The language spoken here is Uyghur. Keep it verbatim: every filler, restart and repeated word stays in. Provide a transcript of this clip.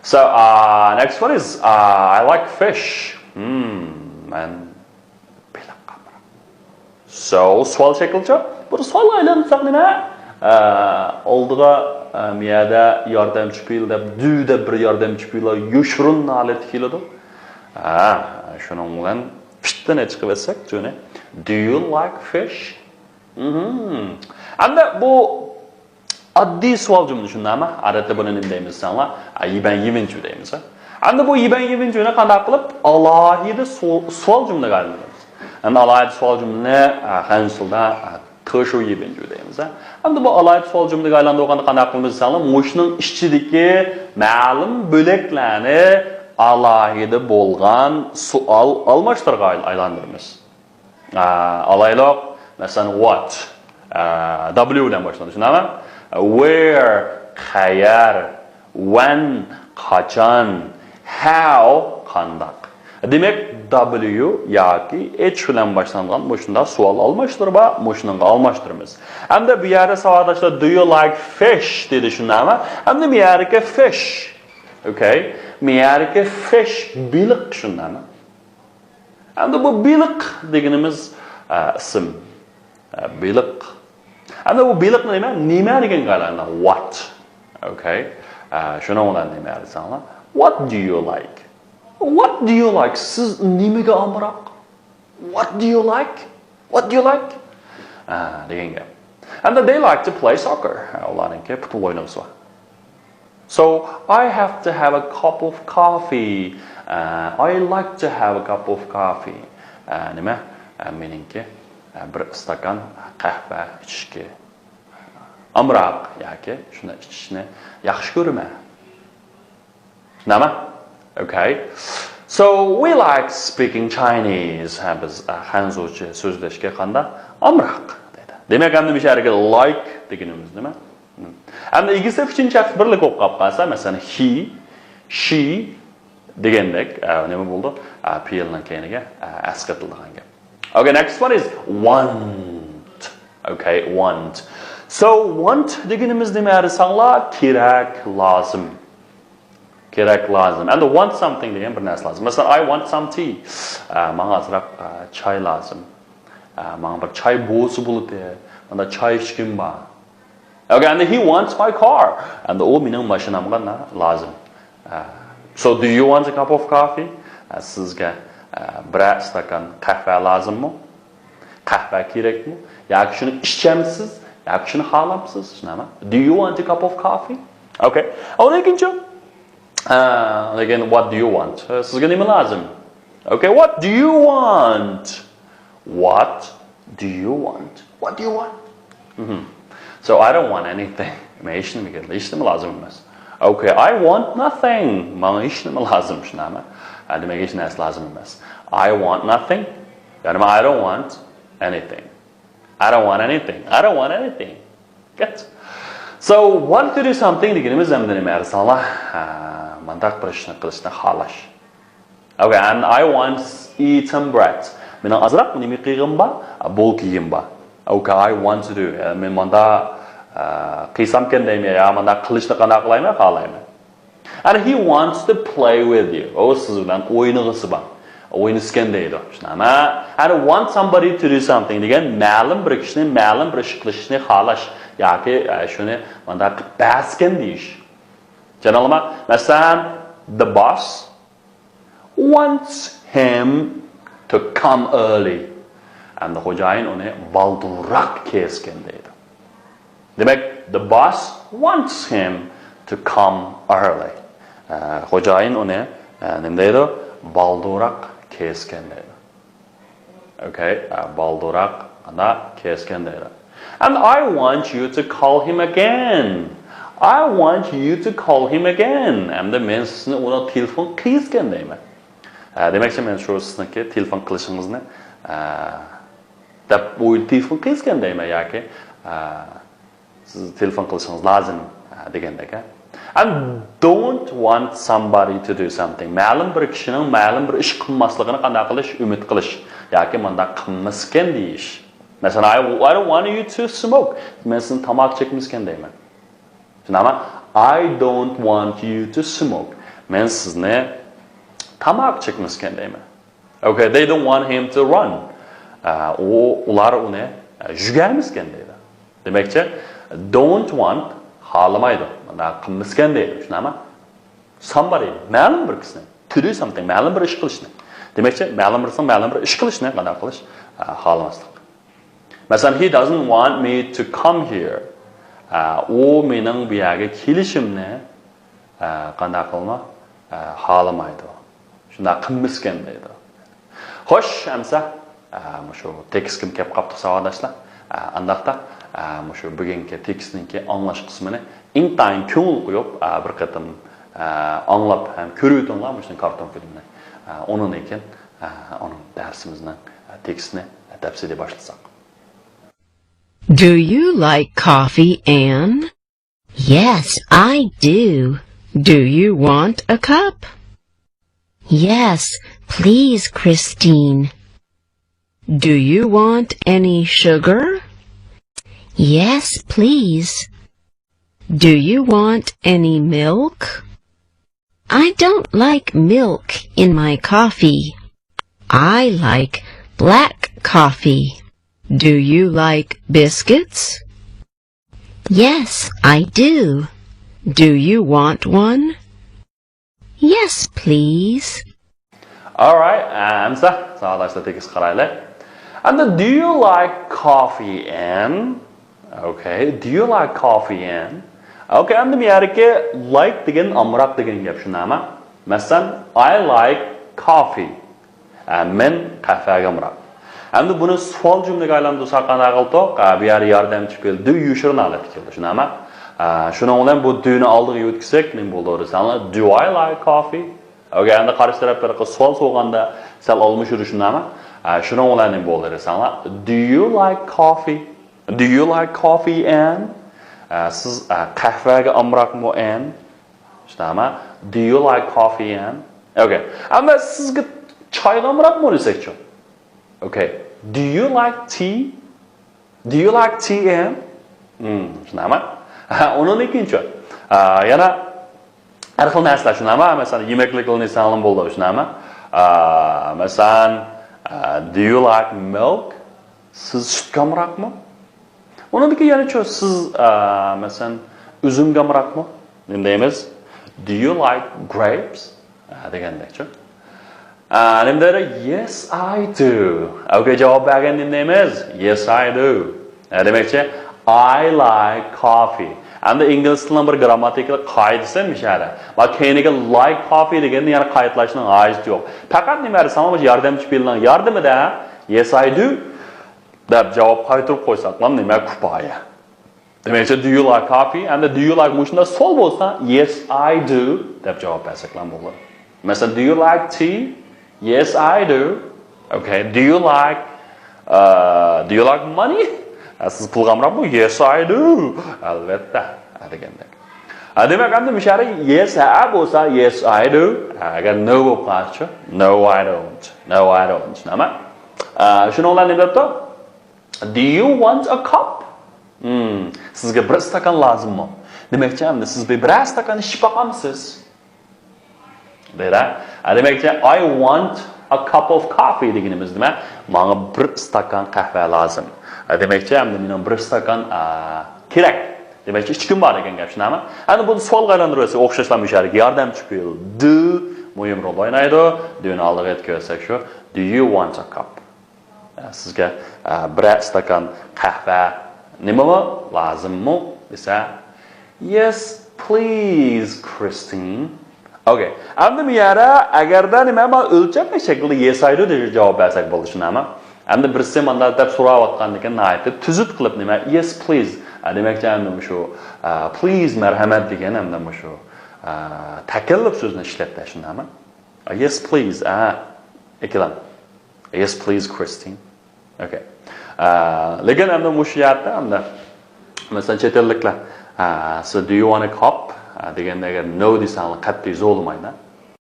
So, uh, next one is, uh, I like fish. Hmm, مەن بېلىققا ئامراق. So، سوئال شەكلىچۇ؟ بۇ سوئالغا ئايلاندۇرساق نېمە؟ ئە، ئالدىغا، ئە، مىيەدە ياردەمچى پېئىل دەپ، دۇ دەپ بىر ياردەمچى پېئىل يوشۇرۇن ھالەتتە كېلىدۇ. ئە، شۇنىڭ بىلەن پىتتىنى چىقىۋەتسەك، جۇنى. Do you like fish? مهم. ئەمدى بۇ ئاددىي سوئال جۈملە شۇنداقمۇ؟ ئادەتتە بۇنى نېمە دەيمىز دېسەڭلار؟ يىبەن يىۋېنجۈ دەيمىز. ئەمدى بۇ يىبەن يىۋېنجۈنى قانداق قىلىپ ئالاھىدە سو-، سوئال جۈملىگە ئايلاندۇرىمىز؟ ئەمدى ئالاھىدە سوئال جۈملىنى، ئە، خەنزۇدا، ئە، تېشۇ يىبېنجۈ دەيمىز. ئەمدى بۇ ئالاھىدە سوئال جۈملىگە ئايلاندۇرغاندا قانداق قىلىمىز دېسەڭلار، مۇشۇنىڭ ئىچىدىكى مەلۇم بۆلەكلەرنى ئالاھىدە بولغان سوئال ئالماشلىرىغا ئايل-، ئايلاندۇرىمىز. ئالايلۇق، مەسىلەن، what، W بىلەن باشلىنىدۇ، شۇنداقمۇ؟ Where، قەيەر، when، قاچان، how، قانداق. دېمەك، W ياكى H بىلەن باشلانغان مۇشۇنداق سوئال ئالماشلىرى بار، مۇشۇنىڭغا ئالماشتۇرىمىز. ئەمدى بۇ يەردە ساۋاقداشلار، do you like fish دېدى، شۇنداقمۇ؟ ئەمدى بۇ يەردىكى fish، okay، بۇ يەردىكى fish بېلىق، شۇنداقمۇ؟ ئەمدى بۇ بېلىق دېگىنىمىز، ئە، ئىسىم. ئە، بېلىق. ئەمدى بۇ بېلىقنى نېمە؟ نېمە دېگەنگە ئايلاندى؟ What. Okay. ئە، شۇنىڭ بىلەن نېمە دېسەڭلار؟ What do you like? What do you like? سىز نېمىگە ئامراق؟ What do you like? What do you like? ئە، دېگەن گەپ. ئەمدى they like to play soccer. ئە، ئۇلارنىڭكى پۇتبول ئوينىغۇسى بار. So, I have to have a cup of coffee. ئە، I like to have a cup of coffee. ئە، نېمە؟ ئە، مېنىڭكى، ئە، بىر ئىستاكان قەھۋە ئىچىشكە ئامراق ياكى شۇنى ئىچىشنى ياخشى كۆرىمەن. نېمە؟ Okay. So, we like speaking Chinese. ھە، بىز، ئە، خەنزۇچە سۆزلەشكە قانداق؟ ئامراق دەيدۇ. دېمەك، ئەمدى مۇشۇ يەردىكى like دېگىنىمىز نېمە؟ ئەمدى ئىگىسى ئۈچىنچى شەخس بىرلىك بولۇپ قالىپ قالسا، مەسىلەن، he، she دېگەندەك، ئە، نېمە بولىدۇ؟ ئە، پېئىلنىڭ كەينىگە، ئە، s قېتىلىدىغان گەپ. Okay, next one is want. Okay, want. So, want دېگىنىمىز نېمە دېسەڭلار؟ كېرەك، لازىم. كېرەك، لازىم. ئەمدى want something دېگەن بىر نەرسە لازىم. مەسىلەن، I want some tea. ئە، ماڭا ئازراق، ئە، چاي لازىم. ئە، ماڭا بىر چاي بولسا بولىدۇ. مانا چاي ئىچكۈم بار. Okay, and he wants my car. ئەمدى ئۇ مېنىڭ ماشىنامغا نا-، لازىم. ئە، so do you want a cup of coffee? ئە، سىزگە، ئە، بىرەر ئىستاكان قەھۋە لازىممۇ؟ قەھۋە كېرەكمۇ؟ ياكى شۇنى ئىچەمسىز؟ ياكى شۇنى خالامسىز؟ شۇنداقمۇ؟ Do you want a cup of coffee? Okay. ئۇنىڭ كېيىنچە، ئە، لېكىن what do you want? ئە، سىزگە نېمە لازىم؟ Okay, what do you want? What do you want? What do you want? مهم. So, I don't want anything. مەن ھېچ نېمە كېرەك، ھېچ نېمە لازىم ئەمەس. Okay, I want nothing. ماڭا ھېچ نېمە لازىم، شۇنداقمۇ؟ ھە، دېمەك، ھېچ نەرسە لازىم ئەمەس. I want nothing. يەنى، I don't want anything. I don't want anything. I don't want anything. Get. So, want to do something دېگىنىمىز ئەمدى نېمە دېسەڭلار؟ ھە، مانداق بىر ئىشنى قىلىشنى خالاش. Okay, and I want eat some bread. مېنىڭ ئازراق نېمە قىلغۇم بار؟ بولكا يېگۈم بار. Okay, I want to do. مەن ماندا، ئە، قىلسامكەن دەيمەن، يا ماندا قىلىشنى قانداق قىلايمەن؟ خالايمەن. And he wants to play with you. ئۇ سىز بىلەن ئوينىغۇسى بار. ئوينىسىكەن دەيدۇ. شۇنداقمۇ؟ And want somebody to do something دېگەن مەلۇم بىر كىشىنى، مەلۇم بىر ئىش قىلىشنى خالاش. ياكى، ئە، شۇنى ماندا قىلىپ بەرسىكەن دېيىش. چۈشەندىڭلارمۇ؟ مەسىلەن، the boss wants him to come early. ئەمدى خوجايىن ئۇنى بالدۇرراق كەلسىكەن دەيدۇ. دېمەك، the boss wants him to come early. ئە، خوجايىن ئۇنى، ئە، نېمە دەيدۇ؟ بالدۇرراق كەلسىكەن دەيدۇ. Okay, ئە، بالدۇرراق ئانا كەلسىكەن دەيدۇ. And I want you to call him again. I want you to call him again. ئەمدى مەن سىزنى ئۇنى تېلېفون قىلسىكەن دەيمەن. ئە، دېمەكچى، مەن شۇ سىزنىڭكى تېلېفون قىلىشىڭىزنى، ئە، دەپ ئۇ تېلېفون قىلسىكەن دەيمەن ياكى، ئە، سىز تېلېفون قىلىشىڭىز لازىم، ھە، دېگەندەك، ھە. And don't want somebody to do something. مەلۇم بىر كىشىنىڭ مەلۇم بىر ئىش قىلماسلىقىنى قانداق قىلىش؟ ئۈمىد قىلىش. ياكى مانداق قىلمىسىكەن دېيىش. مەسىلەن، I, I don't want you to smoke. مەن سىزنى تاماكا چەكمىسىكەن دەيمەن. شۇنداقمۇ؟ I don't want you to smoke. مەن سىزنى تاماكا چەكمىسىكەن دەيمەن. Okay, they don't want him to run. ئە، ئۇ، ئۇلار ئۇنى، ئە، يۈگەرمىسىكەن دەيدۇ. دېمەكچى، don't want، خالىمايدۇ. مانا قىلمىسىكەن دەيدۇ. شۇنداقمۇ؟ Somebody، مەلۇم بىر كىشىنى. To do something، مەلۇم بىر ئىش قىلىشنى. دېمەكچى، مەلۇم بىرسىنىڭ مەلۇم بىر ئىش قىلىشنى قانداق قىلىش؟ ئە، خالىماسلىق. مەسىلەن، he doesn't want me to come here. ئە، ئۇ مېنىڭ بۇ يەرگە كېلىشىمنى، ئە، قانداق قىلما؟ ئە، خالىمايدۇ. شۇنداق قىلمىسىكەن دەيدۇ. خوش، ئەمسە، ئە، مۇشۇ تېكىستكىمۇ كەپ قاپتۇق، ساۋاقداشلار. ئە، ئانداقتا، ئە، مۇشۇ بۈگۈنكى تېكىستنىڭكى ئاڭلاش قىسمىنى ئىنتايىن كۆڭۈل قويۇپ، ئە، بىر قېتىم، ئە، ئاڭلاپ ھەم كۆرۈۋېتىڭلار مۇشۇ كارتون فىلىمنى. ئە، ئۇنىڭدىن كېيىن، ئە، ئۇنىڭ دەرسىمىزنىڭ، ئە، تېكىستىنى تەپسىلىي باشلىساق. Do you like coffee, Anne? Yes, I do. Do you want a cup? Yes, please, Christine. Do you want any sugar? Yes, please. Do you want any milk? I don't like milk in my coffee. I like black coffee. Do you like biscuits? Yes, I do. Do you want one? Yes, please. Alright, ئەمسە ساۋاقداشلار تېكىست قارايلى. ئەمدى do you like coffee, Anne? Okay, do you like coffee, Anne? Okay, ئەمدى بۇ يەردىكى like دېگەن ئامراق دېگەن گەپ، شۇنداقمۇ؟ مەسىلەن، I like coffee. ئە، مەن قەھۋەگە ئامراق. ئەمدى بۇنى سوئال جۈملىگە ئايلاندۇرساق قانداق قىلدۇق؟ ئە، بۇ يەردە ياردەمچى پېئىل do يوشۇرۇن ھالەتتە كېلىدۇ، شۇنداقمۇ؟ ئە، شۇنىڭ بىلەن بۇ do نى ئالدىغا يۆتكىسەك نېمە بولىدۇ دېسەڭلار، do I like coffee? Okay، ئەمدى قارشى تەرەپ ھېلىقى سوئال سورىغاندا سەل ئالمىشىدۇ، شۇنداقمۇ؟ ئە، شۇنىڭ بىلەن نېمە بولىدۇ دېسەڭلار، do you like coffee? Do you like coffee, Anne? ئە، سىز، ئە، قەھۋەگە ئامراقمۇ، ئەن؟ شۇنداقمۇ؟ Do you like coffee, Anne? Okay. ئەمما سىزگە چايغا ئامراقمۇ دېسەكچۇ؟ Okay. Do you like tea? Do you like tea, Anne? Hmm, شۇنداقمۇ؟ ھە، ئۇنىڭدىن كېيىنچۇ؟ ئا، يەنە ھەر خىل نەرسىلەر شۇنداقمۇ؟ مەسىلەن، يېمەكلىكلەرنى دېسەڭلارمۇ بولىدۇ، شۇنداقمۇ؟ ئا، مەسىلەن، ئا، do you like milk? سىز سۈتكە ئامراقمۇ؟ ئۇنىڭدىن كېيىن يەنە شۇ سىز، ئا، مەسىلەن، ئۈزۈمگە ئامراقمۇ؟ نېمە دەيمىز؟ Do you like grapes؟ ئا، دېگەندەكچۇ. ئا، نېمە دەيدۇ؟ Yes, I do. ئوكەي، جاۋاب بەرگەن نېمە دەيمىز؟ Yes, I do. ئا، دېمەكچى، I like coffee. ئەمدى ئىنگلىز تىلىنىڭ بىر گرامماتىكىلىق قائىدىسى مۇشۇ يەردە. ما كەينىگە like coffee دېگەننى يەنە قايتىلاشنىڭ ھاجىتى يوق. پەقەت نېمە دېسەڭلار، مۇشۇ ياردەمچى پېئىلنىڭ ياردىمىدە Yes, I do دەپ جاۋاب قايتۇرۇپ قويساقلا نېمە كۇپايە. دېمەكچى، do you like coffee؟ ئەمدى do you like مۇشۇنداق سوئال بولسا، Yes, I do دەپ جاۋاب بەرسەكلا بولىدۇ. مەسىلەن، do you like tea؟ Yes, I do. Okay, do you like, uh, do you like money? ئە، سىز پۇلغا ئامراقمۇ؟ Yes, I do. ئەلۋەتتە، ئە، دېگەندەك. ئە، دېمەك، ئەمدى مۇشۇ يەردە yes، ھە بولسا yes, I do. ئە، ئەگەر no بولۇپ قالسىچۇ؟ No, I don't. No, I don't. نېمە؟ ئە، شۇنىڭ بىلەن نېمە دەپتۇ؟ Do you want a cup? Hmm, سىزگە بىر ئىستاكان لازىممۇ؟ دېمەكچى، ئەمدى سىز بىر، بىرەر ئىستاكان ئىچىپ باقامسىز؟ دەيدۇ. ئە، دېمەكچى، I want a cup of coffee دېگىنىمىز نېمە؟ ماڭا بىر ئىستاكان قەھۋە لازىم. ئە، دېمەكچى، ئەمدى مېنىڭ بىر ئىستاكان، ئە، كېرەك. دېمەكچى، ئىچكۈم بار دېگەن گەپ، شۇنداقمۇ؟ ئەمدى بۇنى سوئالغا ئايلاندۇرۇۋەتسەك، ئوخشاشلا مۇشۇ يەردىكى ياردەمچى پېئىل do مۇھىم رول ئوينايدۇ. Do نى ئالدىغا يەتكۈزسەك شۇ، Do you want a cup? سىزگە، ئە، بىرەر ئىستاكان قەھۋە نېمىمۇ لازىممۇ دېسە، Yes, please, Christine. ئوكەي. ئەمدى بۇ يەردە ئەگەردە نېمە، مانا ئۆلچەملىك شەكىلدە Yes, I do دەپ جاۋاب بەرسەك بولىدۇ، شۇنداقمۇ؟ ئەمدى بىرسى مانداق دەپ سوراۋاتقاندىكىن ناھايىتى تۈزۈت قىلىپ نېمە، Yes, please. ئە، دېمەكچى، ئەمدى مۇشۇ، ئە، please، مەرھەمەت دېگەن ئەمدى مۇشۇ، ئە، تەكەللۇپ سۆزىنى ئىشلەتتى، شۇنداقمۇ؟ Yes, please. ئە، ئەكېلىڭ. Yes, please, Christine. ئوكەي. ئە، لېكىن ئەمدى مۇشۇ يەردە ئەمدى، مەسىلەن، چەت ئەللىكلەر، ئە، so do you want a cup؟ ئە، دېگەندە ئەگەر no دېسەڭلار قەتئىي زورلىمايدۇ.